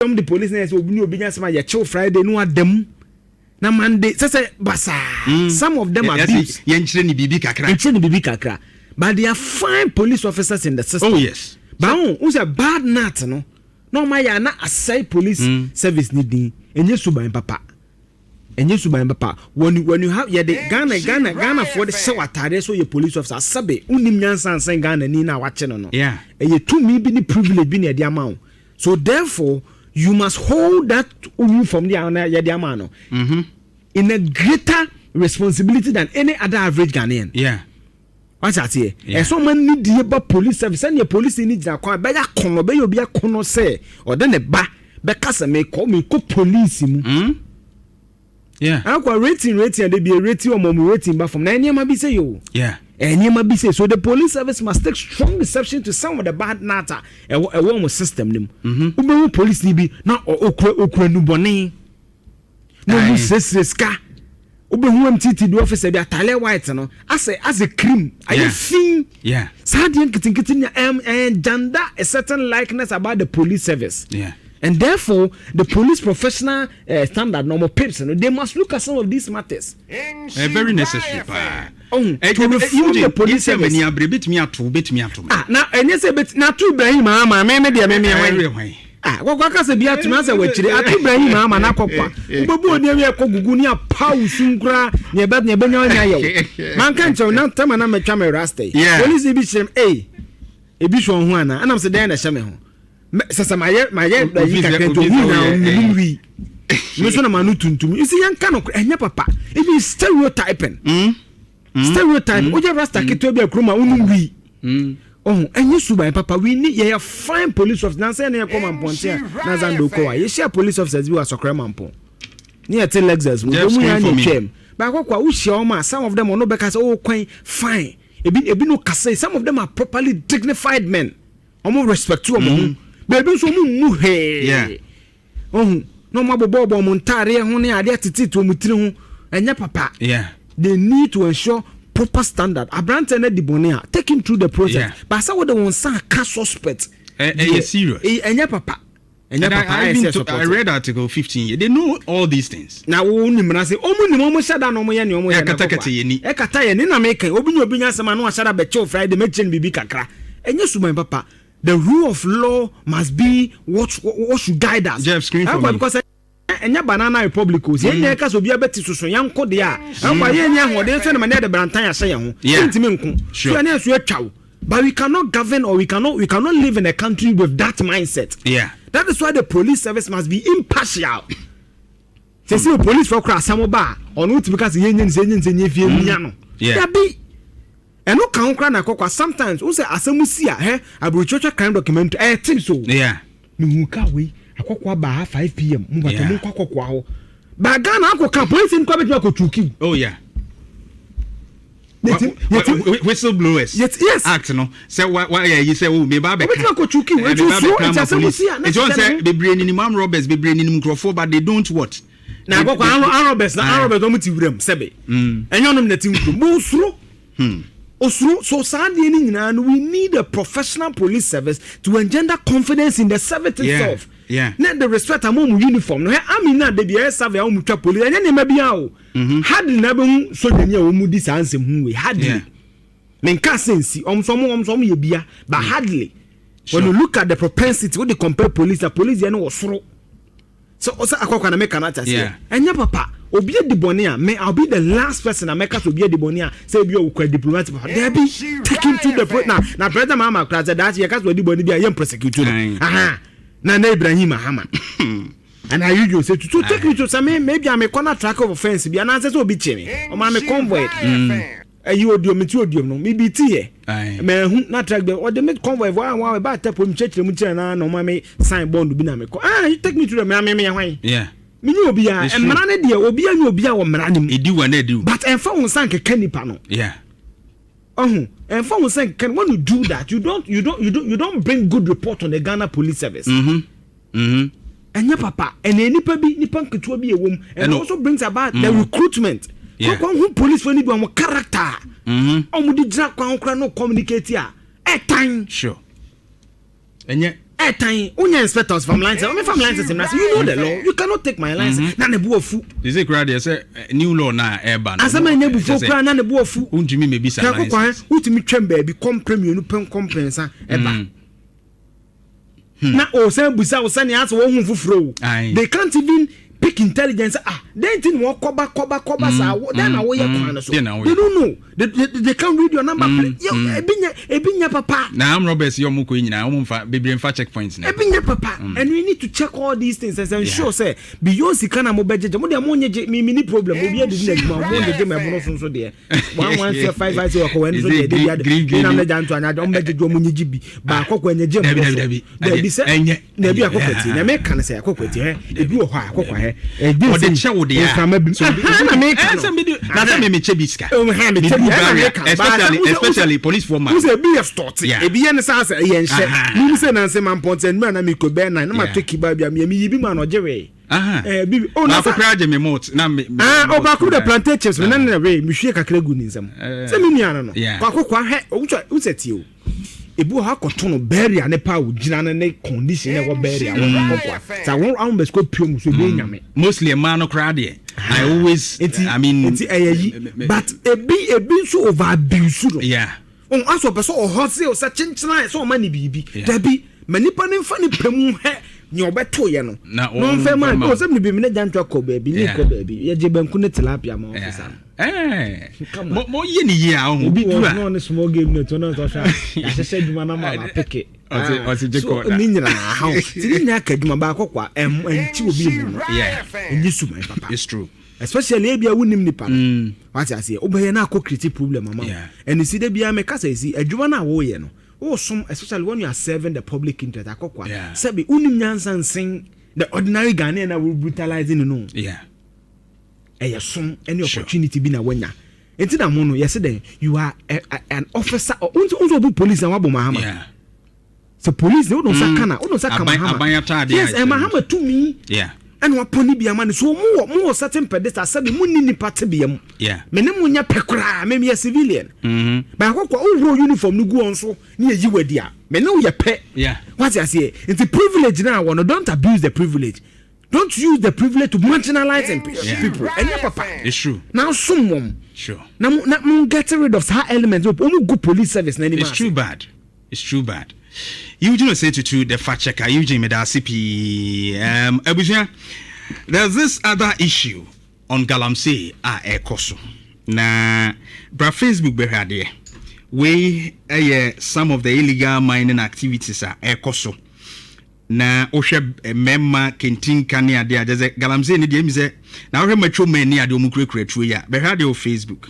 Wɔn de police na yɛ sɛ obi ne obi nya asɛm a, yɛkyew Friday no adam na Monday sɛ basaa. Some of them are abuse. Yɛnkyerɛ ne biribi kakra. Yɛnkyerɛ ne biribi kakra, but they are fine police officers in the system. Oh yes. But n sɛ bad nut no na ɔma yɛ ana asɛe police service ni din. Ɛnyɛ suban papa, ɛnyɛ suban papa. When you have yɛde Ghana foɔ de hyɛ wɔ ataadeɛ so yɛ police officer, sɛbe, wonim nyansa nsɛn Ghana ni na wakye no. Ɛyɛ tumi bi ne privilege bi na yɛde ama wo, so therefore you must hold that uniform de a yɛde ama no in a greater responsibility than any other average Ghanaian. Wate aseɛ? Ɛsɛ ɔma nidie ba police service sɛnea police ni gyina kwan bɛyɛ akɔnɔ, bɛyɛ obi akɔnɔ sɛ ɔde ne ba bɛka sɛ mekɔ police mu. Akɔ rating ade bi rating ɔmo rating ba fam na nneɛma bi sɛ yo nneɛma bi sɛ, so the police service must take strong exception to some of the bad nut a ɛwɔ ɔmo system ne mu. Wobɛhu police ni bi na okura nubɔne na ɔmo siesie sika. Wobɛhu MTTD officer bi, atale white no asɛ cream ayɛ fi. Saa deɛ nketenkete nya engender a certain likeness about the police service. And therefore the police professional standard, normal pips no, they must look at some of these matters. Very necessary paa. Oh, to reform the police service. Mani abere betumi ato. Ah, na ɛnyɛ sɛ bɛti na ato Ibrahim Mahama me deɛ me ɛwɛ hwan? Ah, wɔkɔ akasa bi atumi asɛ wɔakyire ato Ibrahim Mahama na akɔkɔ wobɛbu oni awi ɛkɔ gugu ne apa wusu nkura nea ɛbɛnya ɔnya yɛ wo manka nkyɛw na tama na mɛtwa me rasta yi. Polisi bi kyerɛ m, ei, ebi so ho ana anam sɛ dɛn na ɛhyɛ me ho sɛ mayɛ ayi kakra nti ohu na ɔnum wi me nso na ma no tuntum. You see, yɛnka no, ɛnyɛ papa. Even stereotyping, stereotype, woyɛ rasta ketewa bi a kurom a wonum wi ɔho, ɛnyɛ suban papa. We need yɛyɛ fine police officers. Nansa yɛ ne yɛkɔ Mampɔnten a na zando kɔ a yɛhyia police officers bi wɔ Asɔkɔrɛ Mampɔn ne yɛte Lexus mu ɔmu yɛ ne twɛm baako kɔ a wohyia wɔn a, some of them ɔno bɛka sɛ ɔwɔ kwan fine, ebi no kasa. Some of them are properly dignified men. Ɔmo respect wɔn ho, beebi nso ɔmo mu hwee ɔho na ɔmo abobɔ ɔmo ntaareɛ ho ne adeɛ tete ɔmo tiri ho. Ɛnyɛ papa. They need to ensure proper standard. Aberante no di bɔne a, take him through the process. But sɛ wode wɔn nsa aka suspect, ɛyɛ serious. Ɛnyɛ papa, ɛnyɛ papa. I, even to, I read article 15. They know all these things. Na wo nim na sɛ ɔmo nim, ɔmo hyɛ da na ɔmo yɛ nea ɔmo yɛ. Ɛkatakata yɛ ni. Ɛkata yɛ ni na meka obi nye obi nya asɛm a na wahyɛ da bɛkyɛw Friday mɛkyerɛ no biribi kakra. Ɛnyɛ suban papa. The rule of law must be what should guide us. Jeff, screen for me. Because ɛnyɛ banana republic o. Sɛ yɛn nyɛ ka sɛ obi abɛti soso yɛn nko deɛ a, ɛnkɔ yɛn nyɛ ahoɔden sɛ ne ma ne yɛde brantan ahyɛ yɛn ho yɛntumi nko so yɛn nso atwa wo. But we cannot govern or we cannot live in a country with that mindset. That is why the police service must be impartial. Sɛ police fɔ kora asɛm ba a, ɔno wotumi ka sɛ yɛnyɛ ne sɛ yɛnyɛ ne sɛ nyɛ fie mia no. Dabi, ɛno ka ho kora na akɔkɔ. Sometimes wo sɛ asɛm si a, hɛ aburokyerɛtwa crime documentary ɛyɛ tips o. Mehu ka wei akɔkɔ aba ha 5 p.m. mu bàtɛ mu nkɔ akɔkɔ hɔ ba Ghana akɔka polisi nkɔ abɛtumi akɔ tukiw. Whistleblowers act no sɛ wa wa yɛ yi sɛ o mi ba bɛ ka obetumi akɔ tukiw etu osuo eti asɛm si a. Na eti wɔn sɛ bebree ninim armed robbers, bebree ninim nkurɔfoɔ, but they don't what. Na akɔkɔ armed robbers na armed robbers wɔn ti wuram sɛbi ɛnyɛ ɔnom na ti nkurom mo osuro osuro. So saa adeɛ no nyinaa no, we need a professional police service to engender confidence in the service itself. Na the respect ama ɔmo uniform no, hɛ army na de bi ɛyɛ survey a ɔmo twa police, ɛnyɛ nneɛma bi a o hardly na bɛhu sojani a wɔn di saa nsɛm hu wei. Hardly. Menka sɛ nsi ɔmo nso ɔmo yɛ bia, but hardly. When you look at the propensity wo de compare police na police yɛ no wɔ soro sɛ ɔsɛ akɔkɔ na meka no ate aseɛ. Ɛnyɛ papa. Obi adi bɔne a, me, I'll be the last person a mɛka sɛ obi adi bɔne a, sɛ ebi ɔwɔ diplomatic papa, dabi, take him to the pro na President Mahama kora sɛ daakye yɛka sɛ ɔdi bɔne bi a, yɛn prosecute no. Aha na Ibrahim Mahama and ayi sɛ tutu take me to sɛ me maybe a mekɔ na track of offence bi anaasɛ sɛ obi kye me, ɔma me convoy ɛyi odiom mi ti odiom no mi bi ti yɛ mɛ ehu na track bɛ ɔde mi convoy fɔ àwọn ɛba atɛ pom kyerɛkyerɛ mu kyerɛ na ɔma mi sign bond bi na mi kɔ. Ah, you take me to the mi yɛ hwan? Mi nye obiara. Mmara ne deɛ, obiara nye obiara wɔ mmara ne mu. Edi wa na edi. But ɛnfa wɔn nsa nkeka nipa no. Ɔho ɛnfa wɔn nsa nkeka. When you do that, you don't bring good report on the Ghana Police Service. Ɛnyɛ papa. Ɛnna nipa bi, nipa nketewa bi ɛwɔ mu, and also brings about the recruitment. Kɔkɔ ho police fo ni bi wɔn character ɔmo de gyina kwan kora no communicate a ɛtan. Sure, ɛnyɛ. Ɛtan wonya inspectors from license, ɔme fam license mmra sɛ you know the law, you cannot take my license, na ne bo afu. Sɛ kura deɛ sɛ new law na ɛba no. Asɛm a ɛnyɛ bufuo koraa na ne bo afu. Wontumi mɛbisa. Kɛkɔ kwan wotumi twɛm baabi kɔmpɛ mmienu pɛ, nkɔmpɛ nsa ɛba na ɔsan busa wo sɛnea asɛ wɔhu foforɔ o. They can't even pick intelligence. Ah, then ti na wɔkɔba kɔba kɔba saa, then na wɔyɛ kwan no so. Then na wɔyɛ. They don't know, they can't read your number plate. Ebi nyɛ papa. Na armed robbers yɛ ɔmo kɔ yi nyinaa, ɔmo nfa bebree nfa checkpoints na. Ebi nyɛ papa and we need to check all these things and ensure say beyond sika na mo bɛ gyegye mo deɛ, mo nye gye mi mi ni problem. Obi adidi na adwuma mo gyegye mo ɛbono so nso deɛ one one six five five six ɔkɔ wɛn nso deɛ ebi adi Green, green, mi nam ne gya nto anya ɔmo bɛ gyegye, ɔmo nye gye bi baako kɔ ɛnyɛ gye mo Dabi, so. Dabi, Dabi sɛ ɛnyɛ. Dabi, akɔkɔ ti na meka no sɛ akɔkɔ ti hɛ, ebi wɔ hɔ a akɔkɔ hɛ ɛdi Ɔde kyɛ wo deɛ a nframa bi So obi- na meka no. Sɛ na sɛ me mekyɛ bi sika. Ha, mekyɛ bi, Me du ɛna barrier, meka. Especially police for man. Wosɛ ebi yɛ stɔte, ebi yɛ ne sa sɛ ɛyɛ nhyɛ mímu sɛ nansi ma mpɔnten nnura na mi ko bɛɛ nan na ma to kiba bi a mi yi bi ma na ɔgye wee. Bi oh na Baako sa koraa gye me malt na me ah malt ɔbaako de koraa. Plantain chips mi na ne wee mi hwie kakra gu ne nsam sɛ mi nua no kwako kwa hwɛ owutwa wusɛ tie o, ebi wɔ hɔ akɔto no bɛɛria ne pa a ogyina no ne condition na ɛwɔ bɛɛria wɔ akɔkɔ a sɛ wɔn ahom bɛ sukɔ pio mu so ebi enyame. Mostly mmaa no koraa deɛ, I always Nti I mean nti ɛyɛ yi, but ebi nso over abuse no. Ɔn asɔ pɛ sɛ ɔhɔ se sɛ kyenkyena sɛ ɔma ne biribi. Dabi, ma nipa ne nfa ne pɛ mu hɛ nea ɔbɛto yɛ no Na na ɔnfɛ ma ɔmfa ma ɔ sɛ mi bi mi ne gya nto akɔ baabi ne kɔ baabi yɛgye banku ne tilapia ma ɔfisa no. Come on. Mo yɛ ne yie a ɔho obi obi du wɔ a na ɔne small game ne to na ɔtɔ hwɛ a yɛahyehyɛ adwuma no ma ma peke. Ɔse gye So, kɔ da. ne nyinaa ha nti ne nyinaa ka adwuma baakɔ kwa ɛnkyi obi mu no ɛnyɛ suman papa. It's true. Especially ebi a wonim nipa no, wate aseɛ, wobɛyɛ na akɔ create problem ama wo. Ɛne si da biara meka sɛ si adwuma no a woyɛ no, wosom, especially when you are serving the public interest akɔkɔa, sɛbi wonim nyansa nsen the ordinary Ghanaian na wo brutalizing no. Ɛyɛ som ɛne opportunity bi na wanya nti na mo no yɛsɛ dɛn, you are an officer, wonso obu police na wabɔ Mahama sɛ police na wodɔ nsa ka na wodɔ nsa ka Aban Mahama. Aban ataade Yes. a Ɛ Mahama tumi ɛna wapɔ ne bi ama no so mo wɔ certain pedestal, sɛbi mo ni nipa te bea mu. Me ne mo nyɛ pɛ koraa, me yɛ civilian. Baako kɔ wowuro uniform no gu wɔn so ne yɛyi wadi a, me ne wo yɛ pɛ. Wate aseɛ? Nti privilege na wɔ no, don't abuse the privilege, don't use the privilege to marginalize people. Ɛnyɛ papa. It's true. Na som wɔn na mo get rid of saa element wɔn gu police service n'anim It's ase. true bad. It's true bad. Eugene Osei Tutu, the fact checker. Eugene Medasi P. Abusua, there's this other issue on galamsey a ɛkɔ so. Na bra Facebook bɛhwɛ adeɛ. Wei ɛyɛ some of the illegal mining activities a ɛkɔ so. Na wohwɛ mmarima kentinka ne adeɛ a kyerɛ sɛ galamsey ne deɛ, emi sɛ na wohwɛ macho men ne adeɛ, ɔmo kurakura tuo yi a, bɛhwɛ adeɛ wɔ Facebook.